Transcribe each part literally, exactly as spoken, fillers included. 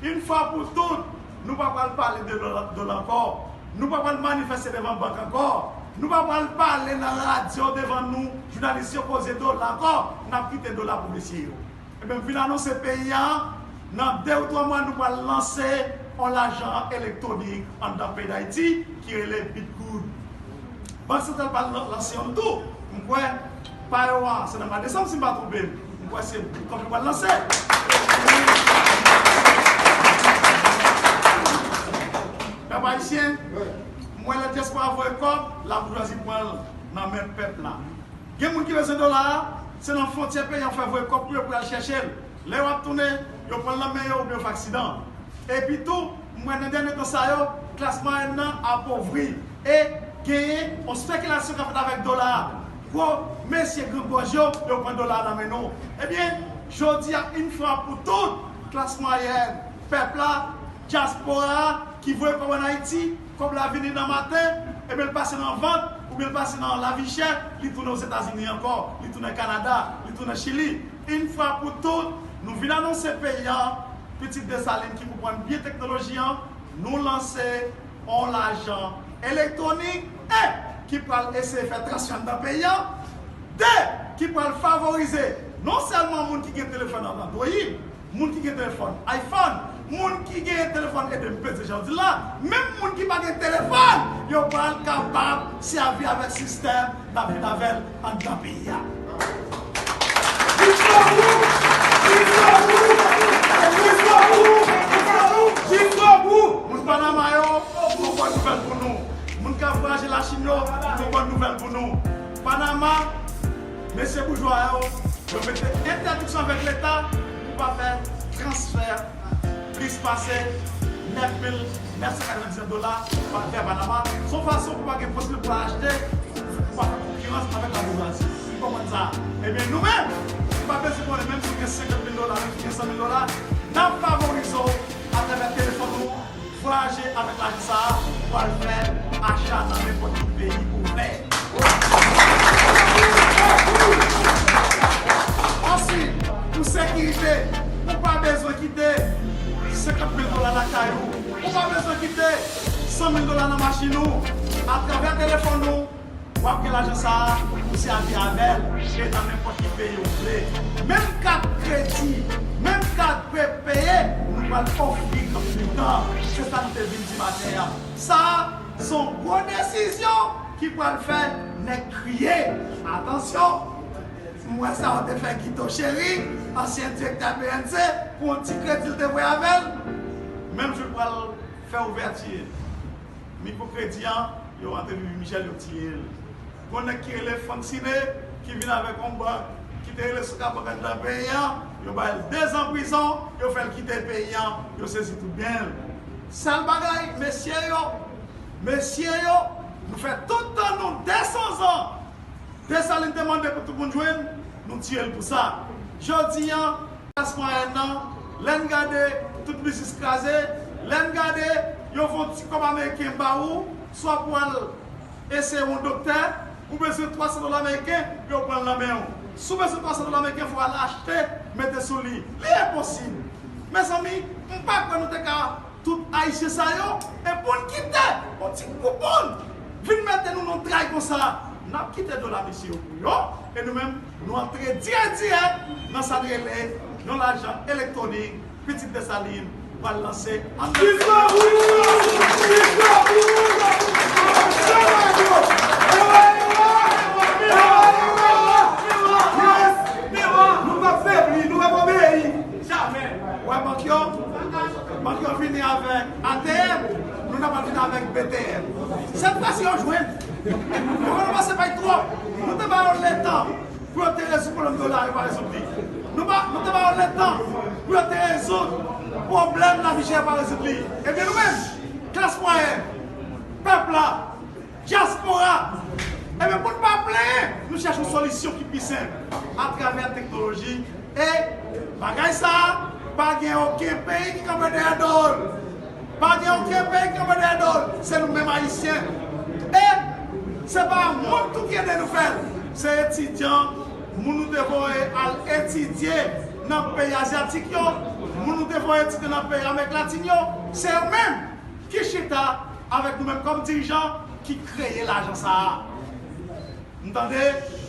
Yon fwa pou tout, nou pa pral pale de dola, dola ankò. Nou pa pral manifeste devan bank ankò. Nou pa pral pale nan radyo devan nou, jounalis yo, koze dola ankò. N ap kite dola pou mesye yo. Ebyen, m vin anonse peyi a, nan de ou twa mwa, nou pral lanse yon lajan elektwonik anndan peyi Dayiti ki rele Bitgoud. Bank Santral pral lan-, lanse youn tou. M kwè, pa yo a, se nan mwa desanm, si m pa twonpe m. M kwè se Bitcoin yo pral lanse. Pèp ayisyen, m wè lè dyaspora voye kòb, laboujwazi pran l nan men pèp la. Gen moun ki bezwen dola a, se nan fwontyè peyi an fè voye kòb pou yo pou y al chèche l. Lè yo ap tounen, yo pran l nan men yo oubyen yo fè aksidan. Epi tou, m wè nan dènye tan sa yo, klas mwayèn nan apovri e genyen yon spekilasyon k ap fèt avèk dola a. Gwo mesye grangòj yo, yo pran dola a nan men nou. Ebyen, jodi a, yon fwa pou tout, klas mwayèn, pèp la, dyaspora a, ki voye kòb ann Ayiti, kòb la vini nan maten, ebyen l pase nan vant, oubyen l pase nan lavi chè, li tounen Ozetazini ankò, li tounen Kanada, li tounen Chili. Yon fwa pou tout, nou vin anonse peyi a, pitit Desalin ki konprann byen teknoloji an, nou lanse yon lajan elektwonik, en, ki pral eseye fè transfè anndan peyi a, de, ki pral favorize non sèlman moun ki gen telefòn Android, moun ki gen telefòn iPhone, moun ki gen telefòn, ede m peze jan w di l la, menm moun ki pa gen telefòn, yo pral kapab sèvi avèk sistèm n ap vin avè l anndan peyi a. Jiskobou! Jiskobou! Jiskobou! Jiskobou! Moun Panama yo, m gon bòn nouvèl pou nou. Moun k ap vwayaje Lachin yo, m gon bòn nouvèl pou nou. Panama, mesye boujwa yo, yo mete entèdiksyon avèk Leta pou pa fè transfè plis pase nèf mil nèf san katrevendiznèf dola pa, vè Panama. Se yon fason pou pa gen posiblite pou al achte, pou pa fè konkirans avèk laboujwazi. Ou konprann sa? Ebyen, nou menm, nou pa bezwen konnen, menm si w gen senkant mil dola, menm si w gen san mil dola, n ap favorize w atravè telefòn ou, vwayaje avèk lajan sa a pou al fè acha nan nenpòt ki peyi ou vle. Ansuit, pou sekirite, ou pa bezwen kite senkant mil dola lakay ou, ou pa bezwen kite san mil dola nan machin ou, atravè telefòn ou, w ap gen lajan sa a pou sèvi avè l e nan nenpòt ki peyi ou vle. Menm kat kredi, menm kat prepeye, nou pral ofri granmoun nan. Se sa nou te vin di maten an. Sa a, se yon gwo desizyon ki pral fè nèg kriye. Atansyon! M wè sa yo te fè Guito Chéry, ansyen direktè B N C, pou yon ti kredi l te voye avè l. Menm jou l pral fè ouvèti, mikwo kredi an, yo rantre Vivi Michel, yo tiye l. Gon nèg ki rele Frank Ciné, ki vin avèk yon bank, ki te rele Sokabank anndan peyi an, yo ba l dezan prizon, yo fè l kite peyi an, yo sezi tout byen l. Sèl bagay, mesye yo, mesye yo, nou fè tout tan nou, de san zan, Desalin te mande pou tout moun jwenn, nou tiye l pou sa. Jodi an, klas mwayèn nan, lè n gade tout biznis kraze, lè n gade yo voye yon ti kòb ameriken ba ou, swa pou al eseye yon doktè, ou bezwen twa san dola ameriken, yo pran l nan men w. Si w bezwen twa san dola ameriken, fò w al achte, mete sou li. Li enposib. Mezanmi, m pa kwè nou te ka tout Ayisyen sa yo, e pou n kite yon ti gwoup moun vin mete nou nan tray konsa, n ap kite dola misye yo pou yo, e nou menm, nou antre dirèk dirèk nan sa n rele yon lajan elektwonik, pitit Desalin pral lanse an. Jiskobou! Jiskobou! Nou p ap febli, nou p ap obeyi. Jamè. Wè bank yo, bank yo vini avèk A T M, nou nan pral vin avèk B T M. Sèt fwa si yo jwenn. Yo konn pase pay twòp. Nou te ba yo letan pou yo te rezoud pwoblèm dola, yo pa rezoud li. Nou pa, nou te ba yo letan pou yo te rezoud pwoblèm lavi chè, yo pa rezoud li. Ebyen nou menm, klas mwayèn, pèp la, dyaspora, ebyen, pou n pa plenyen, nou chèche yon solisyon ki pi senp atravè teknoloji. E bagay sa a, pa gen okenn peyi ki kanpe dèyè do l. Pa gen okenn peyi ki kanpe dèyè do l. Se nou menm Ayisyen. E se pa moun tou ki ede nou fè l. Se etidyan, moun nou te voye al etidye nan peyi azyatik yo, Moun nou te voye etidye nan peyi Amerik Latin yo, se yo menm ki chita avèk nou menm kòm dirijan ki kreye lajan sa a. M tande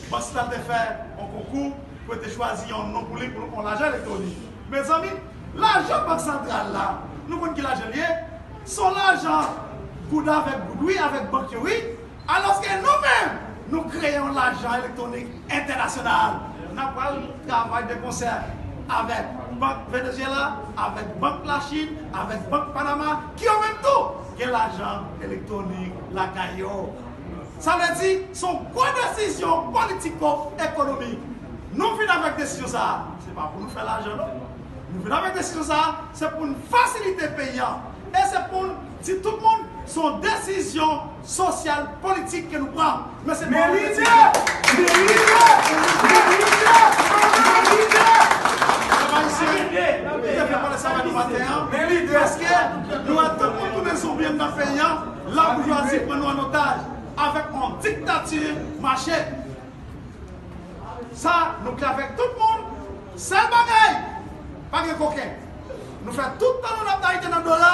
Bank Santral te fè yon konkou pou yo te chwazi yon non pou li pou yon lajan elektwonik. Mezanmi, lajan Bank Santral la, nou konn ki lajan l ye? Se yon lajan goud avèk goud, wi, avèk bank yo, wi. Alòske nou menm, nou kreye yon lajan elektwonik entènasyonal. N ap pral travay de konsè avèk Bank Venezyela, avèk Bank Lachin, avèk Bank Panama, ki yo menm tou gen lajan elektwonik lakay yo. Sa vle di, se yon gwo desizyon politiko-ekonomik. Nou vin avèk desizyon sa a, se pa pou nou fè lajan, non. Nou vin avèk desizyon sa a, se pou n fasilite peyi a. E se pou n di tout moun, se yon desizyon sosyal politik ke nou pran. Men se pa yon desizyon. Men lidè! Men lidè! Men lidè! Pèp ayisyen, nou te vle pale sa avè nou maten an. Men lidè! Paske nou wè tout moun tounen zonbi anndan peyi a, laboujwazi pran nou an otaj avèk yon diktati mache. Sa, nou klè avèk tout moun. Sèl bagay, pa gen koken. Nou fè tout tan nou n ap dayite nan dola.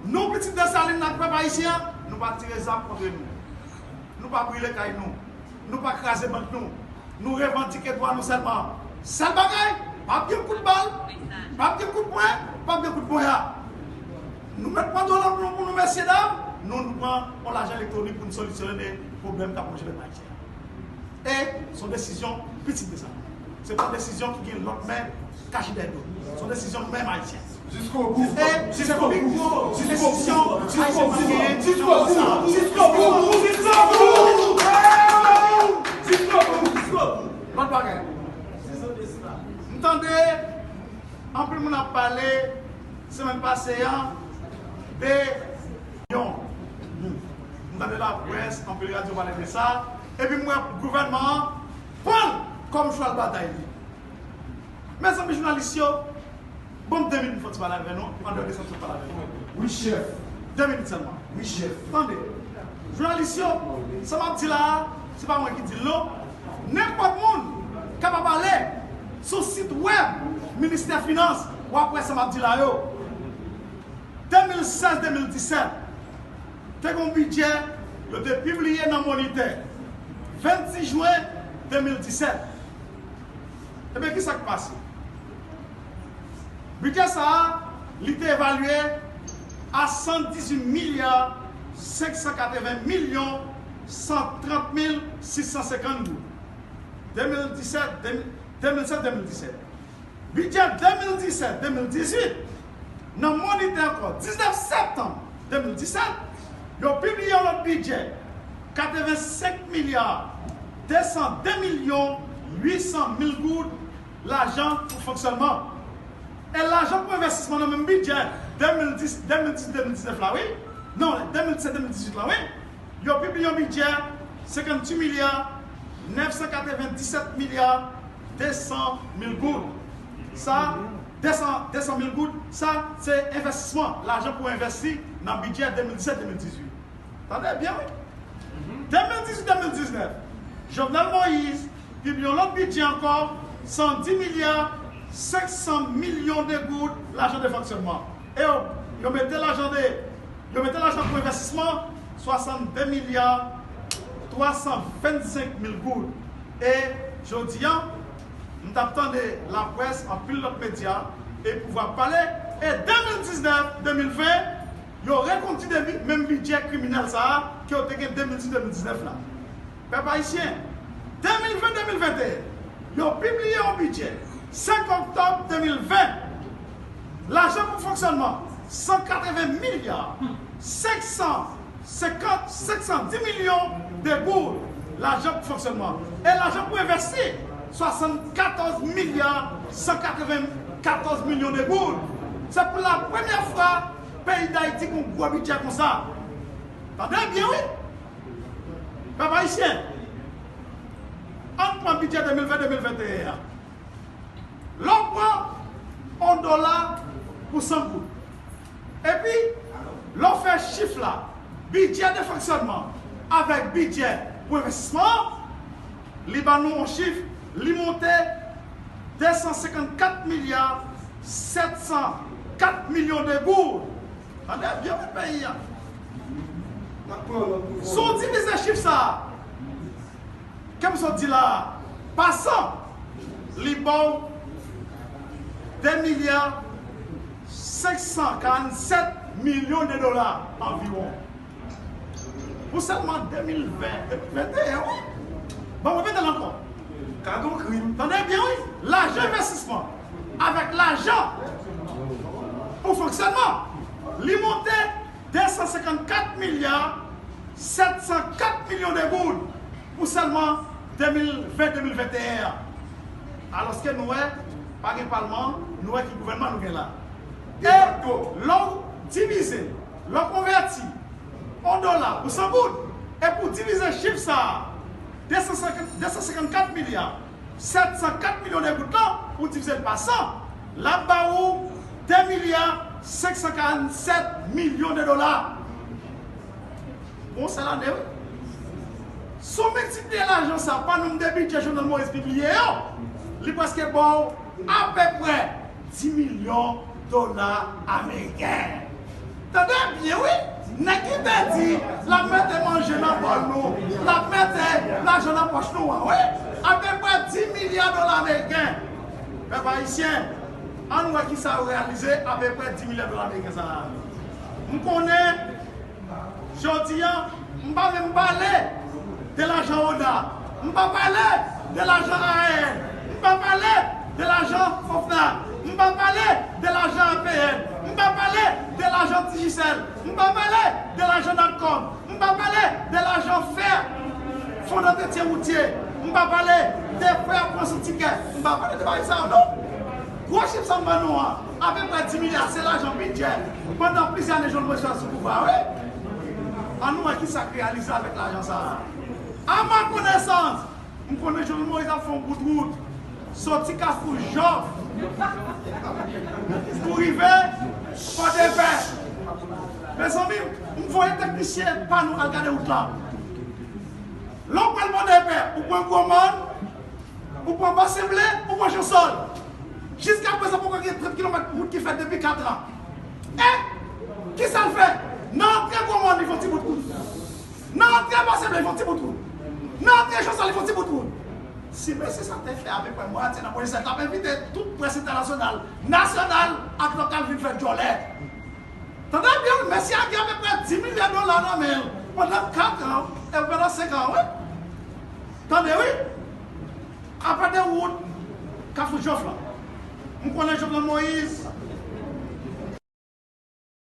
Nou pitit Desalin ak pèp ayisyen an, nou pa tire zam kont nou. Nou pa brile kay nou. Nou pa kraze bank nou. Nou revandike dwa nou sèlman. Sèl bagay, p ap gen kout bal, p ap gen kout pwen, p ap gen kout ponya. Nou mèt pran dola pou nou, pou nou, mesye dam, nou, nou pran yon lajan elektwonik pou nou solisyone pwoblèm k ap manje pèp ayisyen. E se yon desizyon pitit de sa. Se pa yon desizyon ki gen lòt men kache dèyè do. Se yon desizyon menm ayisyen. Jiskobout. E se pi gwo desizyon ayisyen pa genyen. Jiskobout. Jiskobout. Jiskobout. Jiskobout. Lòt bagay. M tande anpil moun ap pale semèn pase a de yon. M tande laprès, anpil radyo pale de sa. Epi m wè gouvènman an pran l kòm chwal batay li. Mezanmi, jounalis yo, ban m de minit m fòti pale avè nou, andeyò de sa m sot pale avè nou. Wi, chèf. De minit sèlman. Wi, chèf. Tande. Jounalis yo, sa m ap di la a, se pa mwen ki di l non. Nenpòt moun kapab ale sou sit wèb Ministè Finans, w ap wè sa m ap di la yo. De mil sèz de mil disèt, te gen yon bidjè yo te pibliye nan Monitè, vennsis jen de mil disèt. Ebyen, ki sa k pase? Bidjè sa a, li te evalye a san dizuit milya senk san katreven milyon san trant mil sis san senkant goud. De mil disèt, de mil, de mil sèz de mil disèt. Bidjè de mil disèt de mil dizuit, nan Monitè ankò, diznèf septanm de mil disèt, yo pibliye yon lòt bidjè, katrevensenk milya de san de milyon uit san mil goud, lajan pou fonksyònman. E lajan pou envestisman nan menm bidjè de mil dis, de mil dis, de mil diznèf la, wi. Non, de mil disèt de mil dizuit la, wi. Yo pibliye yon bidjè senkanntuit milya nèf san katrevendisèt milya de san mil goud. Sa, de san, de san mil goud, sa, se envestisman, lajan pou envesti nan bidjè de mil disèt de mil dizuit. Tande byen, wi. De mil dizuit de mil diznèf, Jovenel Moïse pibliye yon lòt bidjè ankò, san di milya senk san milyon de goud, lajan de fonksyònman. E yo, yo mete lajan de, yo mete lajan pou envestisman, swasannde milya twa san vennsenk mil goud. E jodi a, m t ap tande laprès, anpil lòt medya, e pouvwa pale, e de mil diznèf de mil ven, yo rekondui de bi-, menm bidjè kriminèl sa a ke yo te gen de mil dis de mil diznèf la. Pèp ayisyen, de mil ven de mil venteyen, yo pibliye yon bidjè, senk òktòb de mil ven, lajan pou fonksyònman, san katreven milya senk san senkant, senk san dis milyon de goud, lajan pou fonksyònman. E lajan pou envesti, swasannkatòz milya san katrevenkatòz milyon de goud. Se pou la premyè fwa peyi Dayiti gon gwo bidjè konsa. Tande byen, wi. Pèp ayisyen, ann pran bidjè de mil ven de mil venteyen an. Lè w pran yon dola pou san goud, epi lè w fè chif la, bidjè de fonksyònman avèk bidjè pou envestisman an, li ban nou yon chif, li monte de san senkannkat milya sèt san kat milyon de goud. Tande byen, wi, peyi a. Si w divize chif sa a, ke m sot di la a, pa san, li ba w de milya senk san karannsèt milyon de dola anviwon. Pou sèlman de mil ven, de mil venteyen, wi. Bon, mwen repete l ankò. Ka gen yon krim. Tande byen, wi. Lajan envestisman avèk lajan pou fonksyònman, li monte de san senkannkat milya sèt san kat milyon de goud pou sèlman de mil ven, de mil venteyen an. Alòske nou wè, pa gen palman, nou wè ki gouvènman nou gen la. E lè w divize, lè w konvèti yon dola pou san goud, epi w divize chif sa a, de san senkannkat milya sèt san kat milyon de goud lan, ou divize l pa san, l ap ba ou de milya senk san karannsèt milyon de dola. Bon, se lane, wi. Si w miltipliye lajan sa pa nonb de bidjè Jovenel Moïse pibliye yo, li prèske ba w apeprè dis milyon dola ameriken. Tande byen, wi. Nèg ki te di l ap mete manje nan bòl nou, l ap mete lajan nan pòch nou an, wi. Apeprè dis milya dola ameriken. Pèp ayisyen, ann wè kisa yo reyalize apeprè dis milya dola ameriken sa a. M konnen, jodi a, m pa menm pale de lajan ONA. M pa pale de lajan A A N. M pa pale de lajan FONFNA. M pa pale de lajan A P N. M pa pale de lajan Digicel. M pa pale de lajan Natcom. M pa pale de lajan fè, fon dantretyen woutye. M pa pale de fè pran sou tikè. M pa pale de bagay sa yo, non. Gwo chif sa m ban nou an, apeprè dis milya, se lajan bidjè pandan plizyè ane Jovenel Moïse sou pouvwa, wi. Ann wè kisa k reyalize avèk lajan sa a. A ma konesans, m konnen Jovenel Moïse ap fè yon bout wout soti Kafou Jòf pou rive Pòdepè. Mezanmi, m voye teknisyen pa nou al gade wout la. Lè w pral Pòdepè, ou pran Gwo Mòn, ou pran Basen Ble, ou pran Jansòl. Jiskaprezan, poko gen trant kilomèt wout ki fèt depi kat an. E kisa l fè? Nan antre Gwo Mòn, li fè yon ti bout wout. Nan antre Basen Ble, li fè yon ti bout wout. Nan antre Jansòl, li fè yon ti bout wout. Si mesye sa te fè apeprè mwatye nan pwojè sa, l ap envite tout près entènasyonal, nasyonal ak lokal vin fè djòlè. Tande byen, wi, mesye a gen apeprè dis milya dola nan men l pandan kat an, e pandan senk an, wi. Tande, wi. Apa de wout Kafou Jòf la. M konnen Jovenel Moïse